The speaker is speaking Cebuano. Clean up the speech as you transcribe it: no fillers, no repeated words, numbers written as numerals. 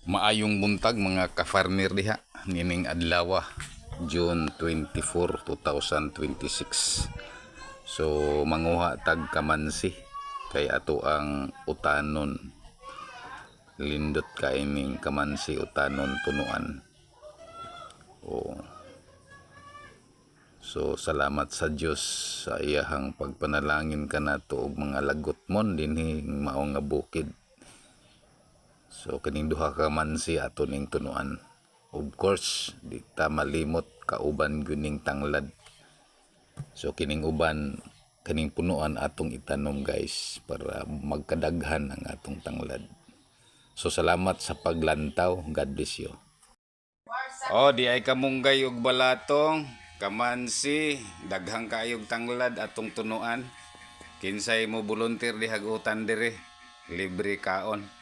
Maayong buntag, mga ka-farmer diha nining adlaw, June 24, 2026. So manguha tag kamansi kay ato ang utanon. Lindot kay ning kamansi utanon, tunuan. O so salamat sa Dios sa iyahang pagpanalangin kanato og mga lagot mon dinhi mao nga bukid. So kining duha ka mansi ato ning tunuan. Of course, di ta malimot kauban gyud ning tanglad. So kining uban, kining punuan atong itanom, guys, para magkadaghan ang atong tanglad. So salamat sa paglantaw. God bless you. Oh, di ay kamunggay og balatong, kamansi, daghang kaayog tanglad atong tunuan. Kinsay mo volunteer dihag utan dire, libre kaon.